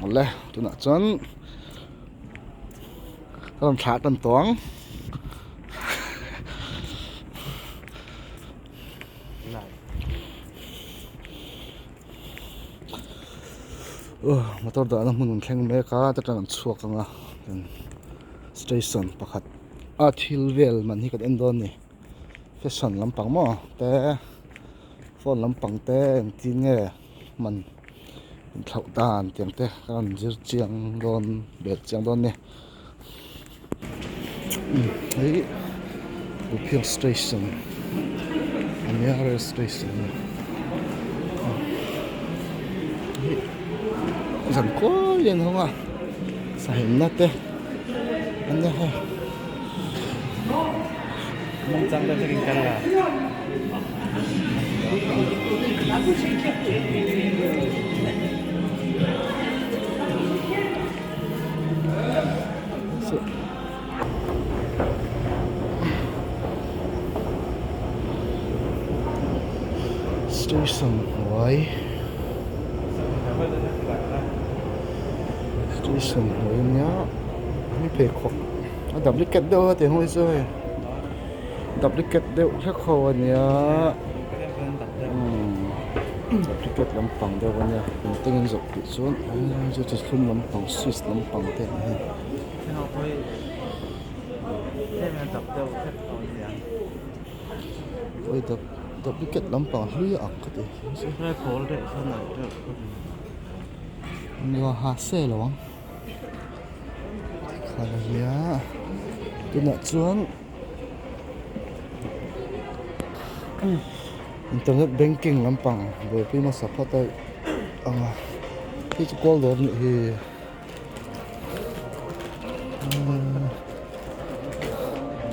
Awle tunah chuan ka rawn thlah tan tawh ang. Motor dahna hmun an thleng mek a ta tang an chhuak ang a station pakhat a thil vel man hi kan en dawn a ni fashion lampang maw te phone lampang te engtin nge man inthlauh dan tiang te ka rawn zir chiang dawn belh chiang dawn a ni hei Buphiang station a nia rail station hei zan kual in hawng a sahimna te an nia hei. Station hnuai station hnuai ania mi pheikhawk a duplicate deuh a tih ang hi chu hei duplicate deuh hlek ho ania umm duplicate lampang deuh ania engtin an zawrh tih chuan chu chu thlum lampang swiss lampang te ang hi. Duplicate lampang hlui a ang ka ti ha se lo ang. Tikhan a nia tunah chuan internet banking lampang buaipui hmasa phawt a ang a hei chu kawl dawr anih hi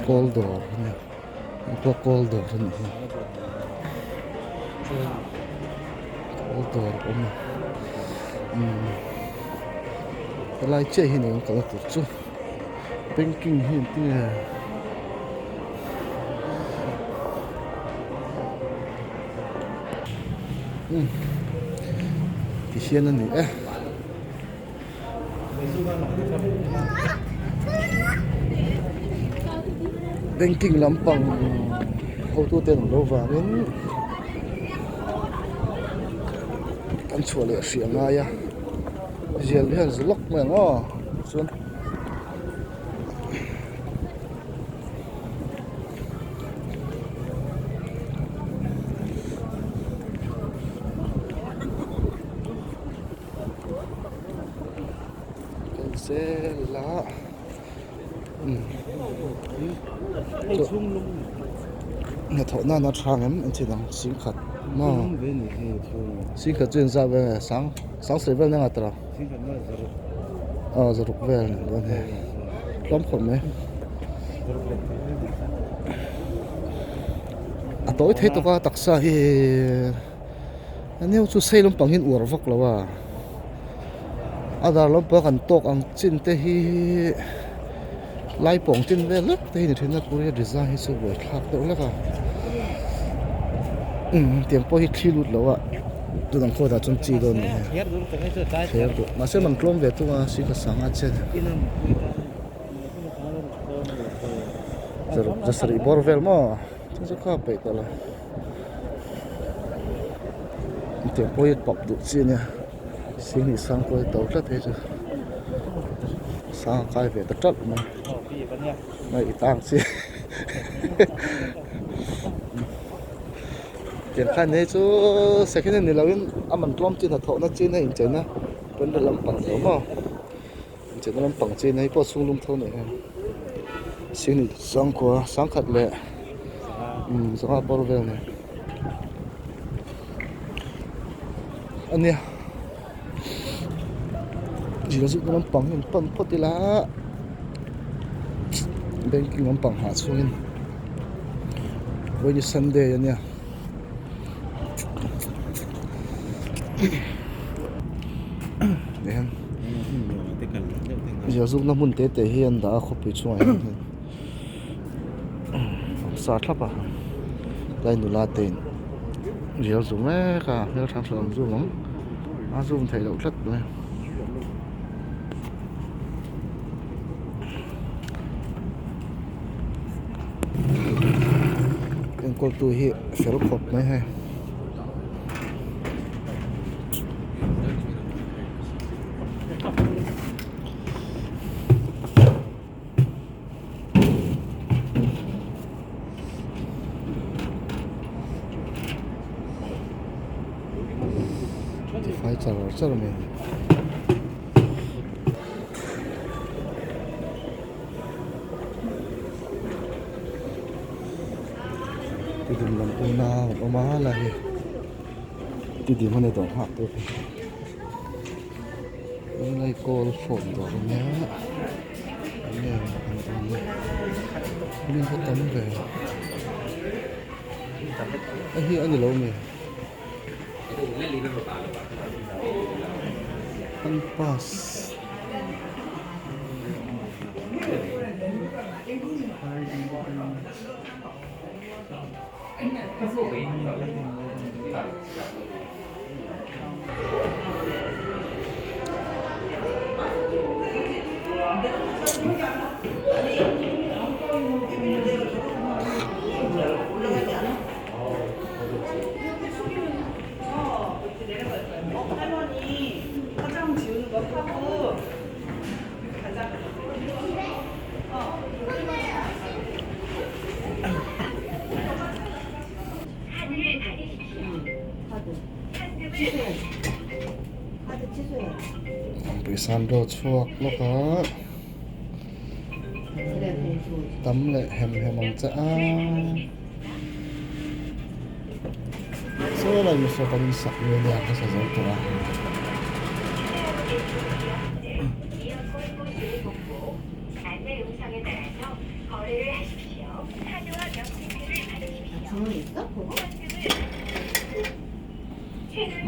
kawl dawr a nia hei pawh kawl dawr a nih hi kawl dawr a awm a umm helai chiah hi ni ang kalna tur chu banking hi engtin nge umm tihian a ni e. Banking lampang hotute an awm loh vangin an chhuah leh hrih a ngai a zial hian zu lawk mai ang aw chuan. Kan zel a hnathawh nan a tha ngem an chin ang singkhat maw singkhat chu engzat vel nge sang sangsei vel nen a tawrh a aw zaruk vel a nih dawn hi tlawm khawp mai a tawi thei tawk a taksa hi. A neu chu sei lampang hian uar vak lo a a dar lampang kan tawk ang chin te hi lai pawng chin vel lek te hi ni thin a korea design hi chu buaithlak deuh hlek a umm tiang pawh hi thli lut lo a tunang kawt ah chuan chi dawn a ni thler duh mahse man tlawm ve thung a sika sanga chen zasarih bawr vel maw chu chu kha peih tawh lo. Tiang pawh hi pap duh chi a nia sihnih sang pawh hi to tlat hei chu sang a kai ve ta tlat mai a i tang chi tiang khan hei chu second hand ni lo in a man tlawm chi hnathawhna chi na incheina branded lampang ni lo maw incheina lampang chi na hei pawh chhung lum tho a nih hmel sihnih sangkua sangkhat leh. Umm sangha bawr vel nen a nia zil zuk na lampang hi an pan phawt ila banking lampang hah chhungin vawiin sunday a nia tihian zil zuk na hmun te te hi an dah a khawpui chhungah hian. Sa thlap a tlai nula te in rial zu mek a hmeltha hran an zum ang a zum theih loh tlat mai. Enkawltu hi fel khawp mai hei. Tifai char char mai a ni. Tidim lam unau an awm a lai hi tidim a ni tawh nghak tur hi tunlai kawl phone dawr a nia enge an awm a mi hi tam ve hei hi a ni lo mi an pass. Pawisa an draw chhuak lawk a tam leh hem hem ang che a saw lai mi saw kan insak nge nia ka sa zo tawh a.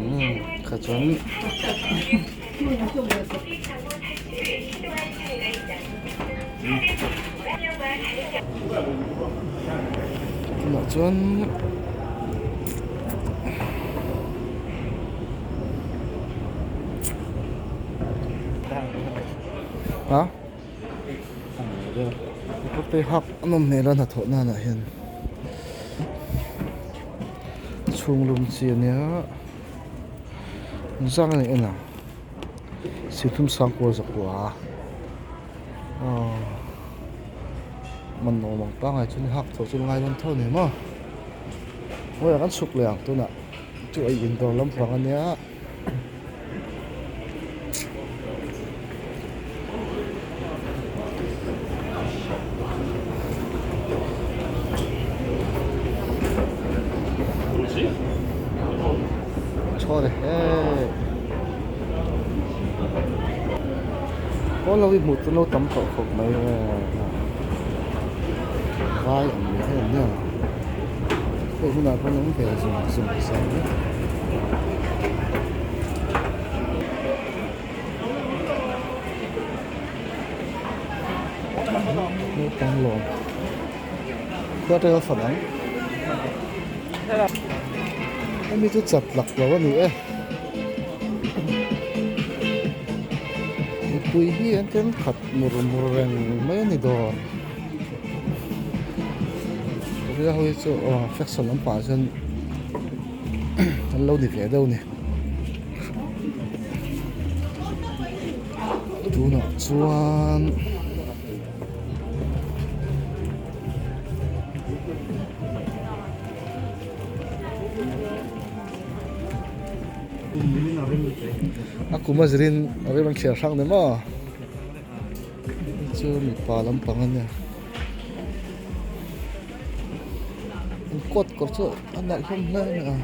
Umm kha chuan tunah chuan ha kawrte hak a nawm hmel a hnathawh nanah hian chhung lum chi a nia zang a ni en ang sihthum sangkual zakua aw man nuam ang pangai chu ni hak tawh chu ngai dawn tho a ni maw mawiah kan chhuk leh ang tunah chu ei in dawr lampang a nia. Pawn lo hi hmuh chu lo tam tawh khawp mai vai ang mai hi an nia hei hunah pawn awm ve zung zung zan vek. Naupang lawm khua te a fan ang hemi chu chat lak lo a ni e mipui hi an ken khat mur mur reng mai a ni dawn korea ho hi chu aw fashion lampang ah chuan an lo ni ve deuh a ni tunah chuan. A kum a zirin a rem an thliar hrang ni maw chu mipa lampang a nia an coat kawr chu a nalh hlawm hle mai a.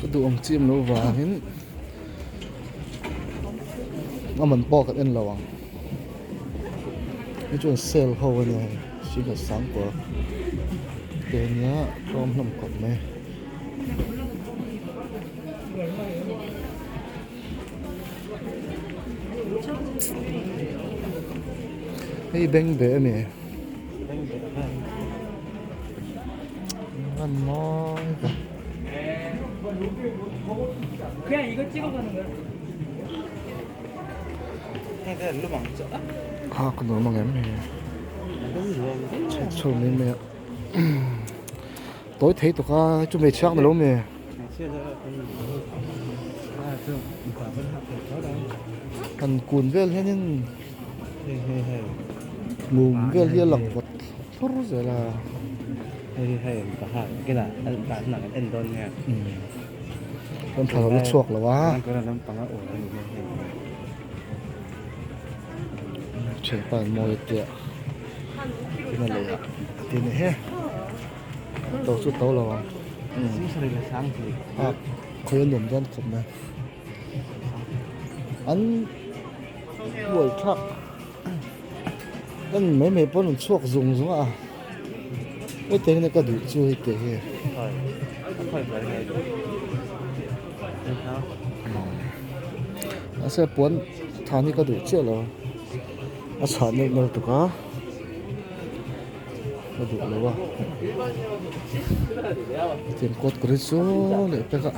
Ka duh ang chiam lo vangin a man pawh kan en lo ang hei chuan sale ho a nia hei singhat sangkawr te ania tlawm hlawm khawp mai. Hei bengbeh a ni. An mawi ve. Hak nuam ang em hei. Chhe chho mai mai a. Tawi thei tawk a chu hmeichhia ang ni lo mi. Han kun vel hianin ngum vel hi a lang vawt thlur zel a. Kan thla lo chhuak lo a. Thianpa in mawi a tia tin a lei a ti a ni he. To chu to lo ang a khawi a nuam dawn khawp mai an buai thlak en mai mai pawn an chhuak zung zung a hetiang hian ka duh chu hei tih hi mahse puan than hi ka duh chiah lo a chhah neuh neuh tuk a. Ka duh lo a hetiang kawt kawr hi chu leh pek a.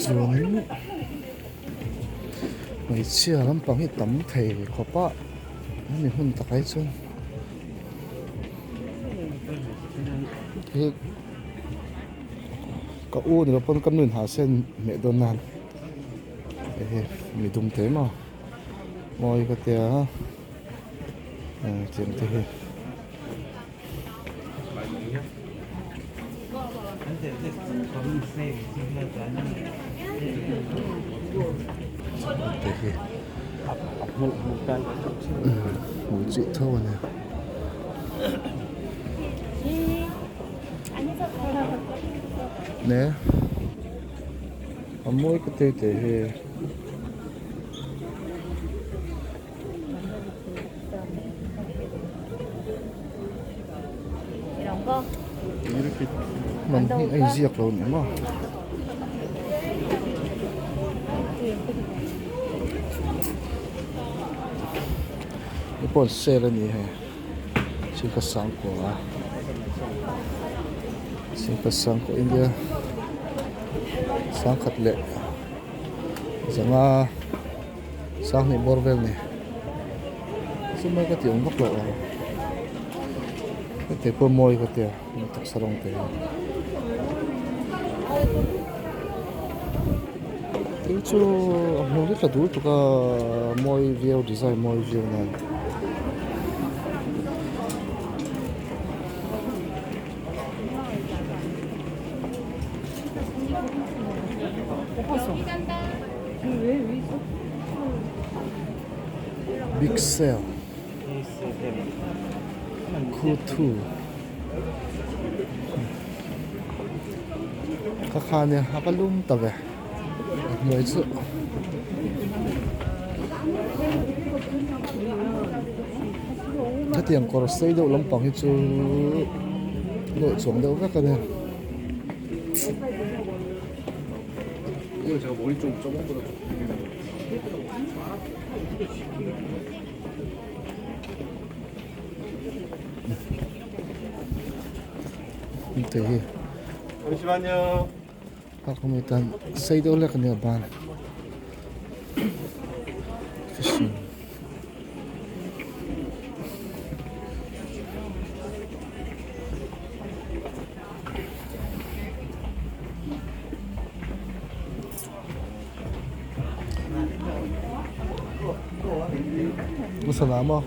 Chuanin hmeichhia lampang hi tam thei khawp a hemi hmun takah hi chuan hei ka u ni lo pawn ka nu in ha se hmeh dawn nan hei mi dum te maw mawi ka tia tiang te hi. Te hi hmuh chih tho a ni. Ne a mawi ka te te hi. Man hi a inziak lo ni maw hei pawh an sale a ni hei singkhat sangkua singkhat sangkua india sangkhat leh zanga. Sanghnih bawr vel ni chumai ka tih awm vak loh ang heti pawh mawi ka tia taksa rawng te hi tin chu a hmuh hi ka duh lutuk a mawi viau design mawi viau nan. Big sale Khutu Ka kha nia a va lum ta ve a hnuai chu hetiang kawr sei deuh lampang hi chu dawh chuang deuh vek a nia. Hei hi park tan sei deuh hlek a nia ban fishing. Sana maw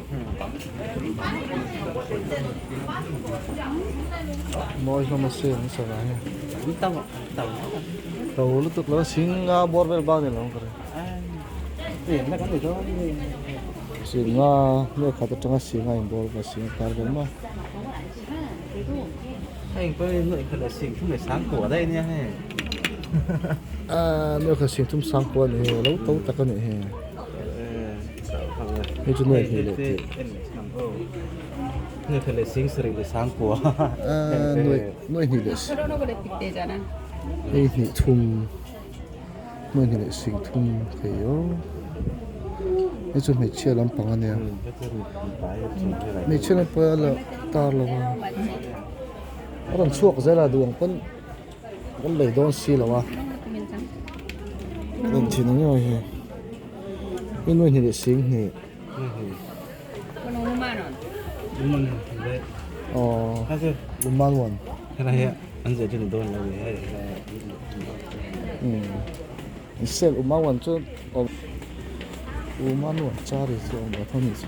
mawi hlawm a sin sana hi to lutuk lo sing nga bawr vel bak ni lo ka ring sing nga nuai khat atanga sing a inbawr vel sing a kar vel maw. Heng pawh hi nuaih khat leh sing thum leh sang kua daih ania hei. Aaa nuaih khat sing thum sang kua a nih hi lo to tak a nih hi. Hei chu nuaih hnih leh tih. Nuaih khat leh sing sarih leh sang kua. Aaa nuaih nuaih hnih leh hei hnih thum nuaih hnih leh sing thum thei aw. Hei chu hmeichhia lampang a nia. Hmeichhia lampang a la tar lo a. A rawn chhuak zel a duh ang pawn kan lei dawn si lo a. En thin ang ngei hi. Hei nuaih hnih leh sing hnih. Aw Uman one. Sel Uman one chu Uman one chari chu awm lo tho ni chu.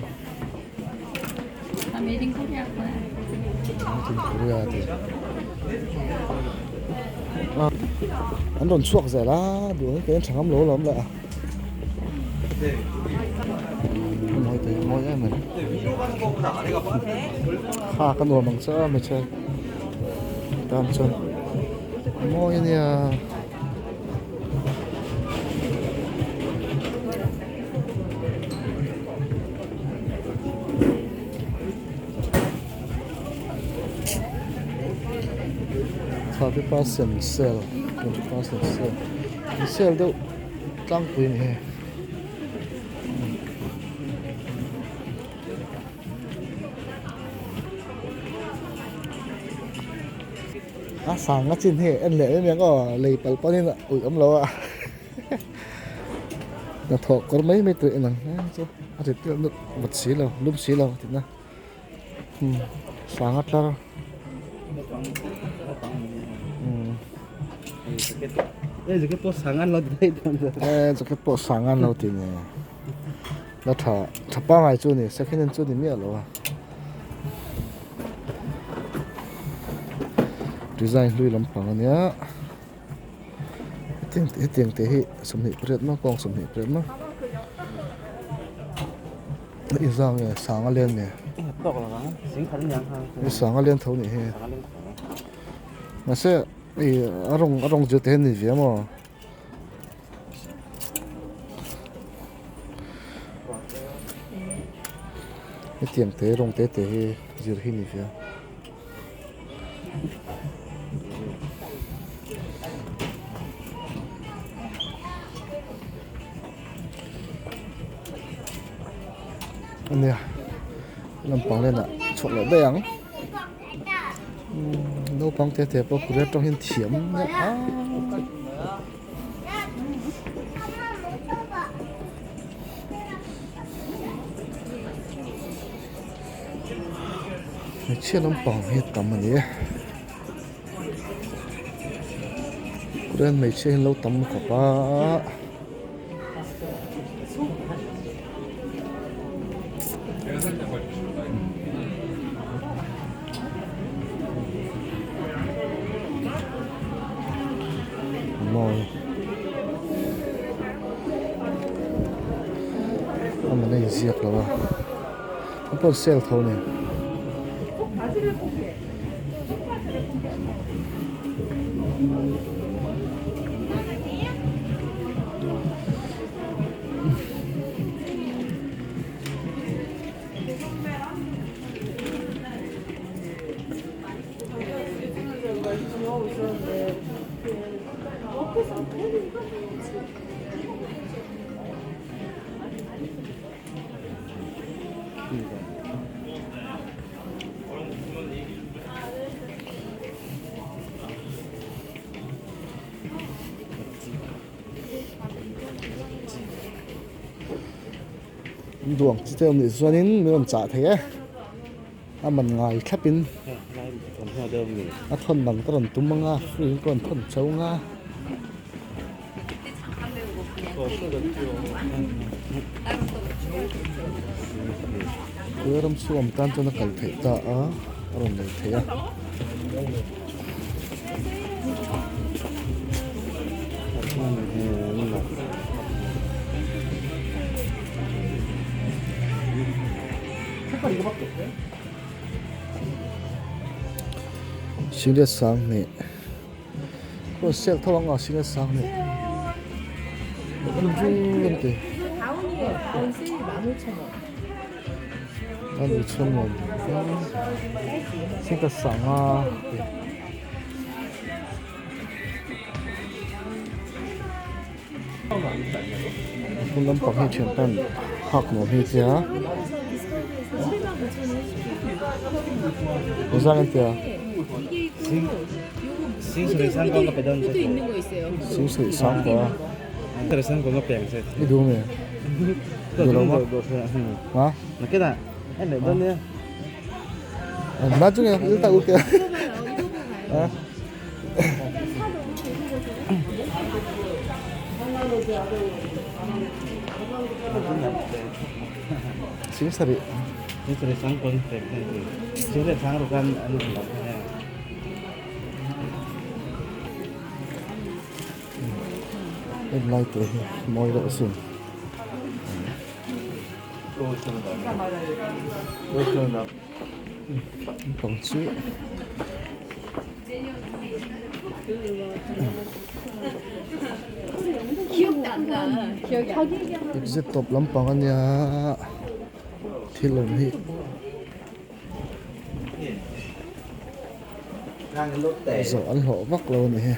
Made in Korea tih an rawn chhuak zel a duh ang te tha ngam lo lawm leh a mawi te mawi em mai ha ka nuam ang che a hmeichhe tan chuan mawi a nia. 30 percent sale 20 percent sale an sale deuh tlangpui a ni hei. A sang a chin hei en leh em em aw lei palh pawhin a uih awm lo a. Hnathawh kawr mai mai tur en ang hle chu a rit deuh lut vut si lo lum si lo tihna sanga tlar eh jacket pawh sanga an lo ti nia la tha tha pangai chu a ni second hand chu a ni miah lo a design hlui lampang a nia. Hetiang te hi 28 maw kawng 28 maw i zang nge sanga len nge i sanga len tho nih hi mahse i a rawng a rawng zir te hi a ni ve maw hetiang te rawng te te hi zir hi a ni ve a. Ania lampang lenah chhuah loh daih ang naupang te te pawh korea tang hian thiam nia a Hmeichhia lampang hi tam a ni e Korean hmeichhia hi an lo tam khawp a mawi a man a inziak lo a. A pawh sale tho a ni. Duang chi te awm nih chuanin min rawn chah thei e a man ngai thlapin a thawn man ka rawn tum anga free in ka rawn thawn chho anga. Tui ram chhung awm tan chuan a kal theih ta a a rawn nei thei a. Singlet sanghnih khaw sale tho ang a singlet sanghnih an ti a lui chhung nuam singlet sanga ti. Hmun lampang hi thian tan hak nuam hi tia engzah nge tia sing sang kua i duh nge duh lo maw ha na chu nge ta u tia ha. Singsarih. Hetlai te hi mawi deuh asin. Naupang chu exit tawp lampang a nia thil awm hi zawh an hlawh vak lo a ni hi.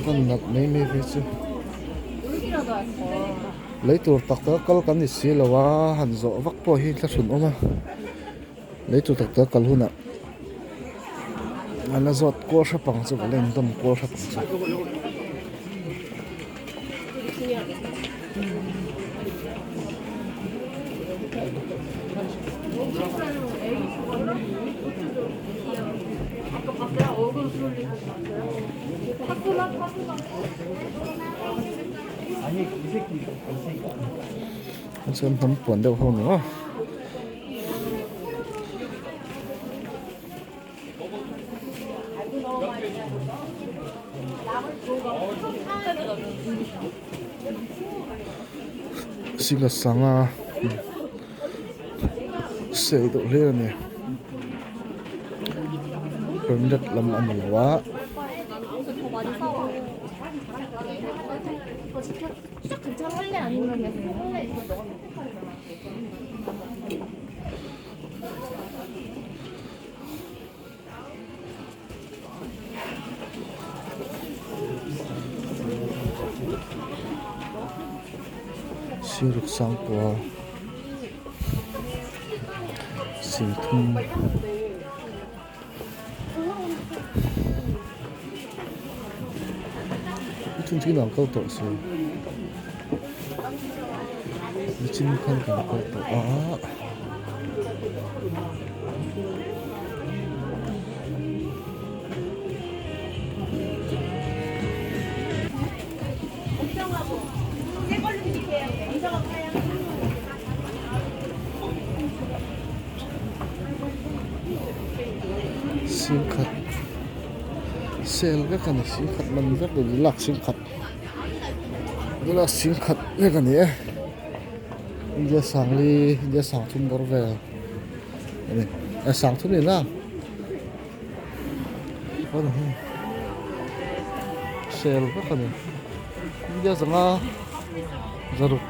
Kan nat mai mai phei chu lei tur tak tak a kal kan ni si lo a han zawh vak pawh hi thlahrun awm a lei tur tak tak a kal hunah a la zawt kual hrep ang chu ka la indawm kual hrep ang chu. Chuan hnam puan deuh ho ni maw. Sila sanga sale deuh hlir a ni permanent lam a ni lo a. Siruk sangkua singthum thing ang kal tawh si nichin khan kan kal tawh a. Singkhat sel vek a ni singkhat man vek a ni lak singkhat tunah singkhat vek a ni e India sangli India sangthum bawr vel a ni a sangthum ni la sel vek a ni India zanga zaruk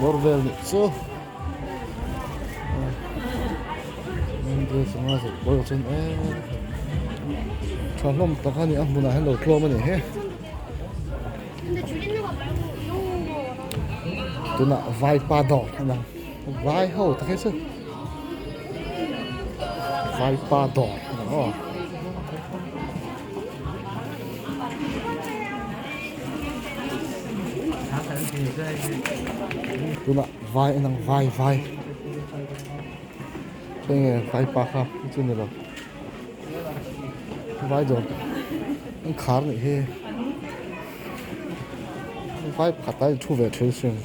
bawr vel nih chu. Tha hlawm tak a ni a hmunah hian lo tlawm a ni he tunah vaipa dawr a ni ang vai ho tak hi chu vaipa dawr a ni aw. Tunah vai a lang vai vai enge vai pa kha chu ni lo vai dawr an khar nih hi vai pakhat a inthu ve thin sin.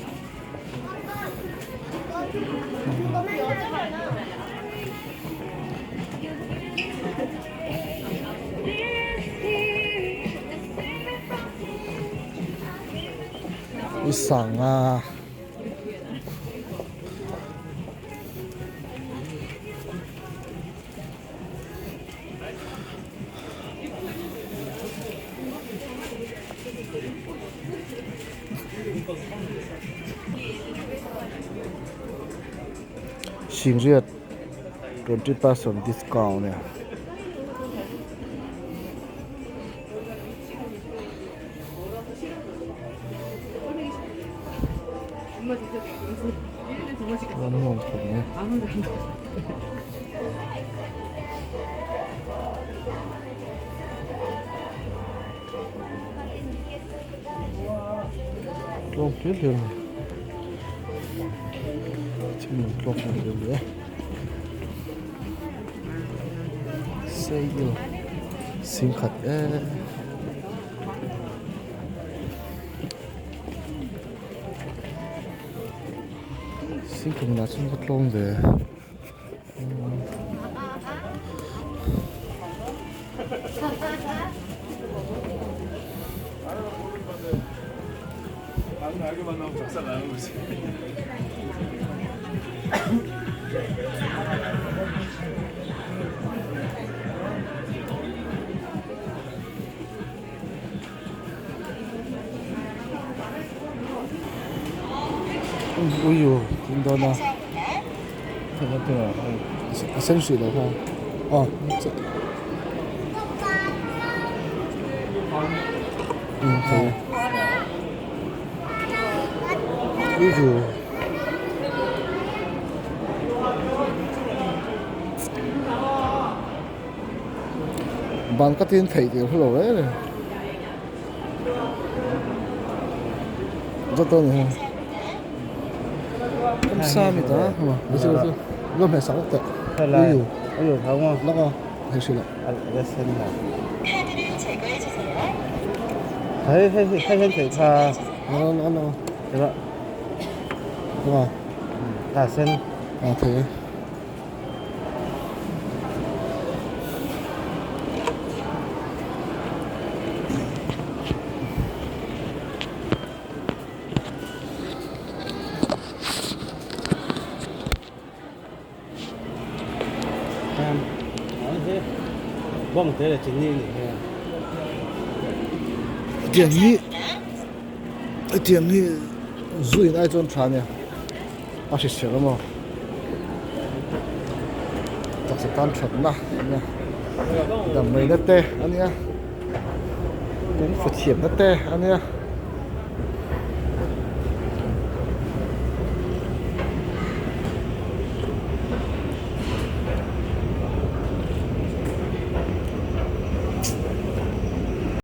I sanga Singriat 20% discount nia. A nuam khawp mai. Tlawm hlir hlir a ni. Thil nuam tlawm hlir hlir a ni e. Sale singkhat e. Singkhat lah chuan ka tlawm ve. Uiu tin dawn a a sen hrih lo kha aw um thei uiu ban ka tin theih tih ka hrelo reng reng zawt dawn ni kamsamita lo hmeh sak vek teh uiu lawk a hei hrilh a lawk a thei e. Tiang hi tiang hi zu in ai chuan tha ania a hrisel amaw taksa tan thatna ania damdawi na te ania kawngfu thiamna te ania.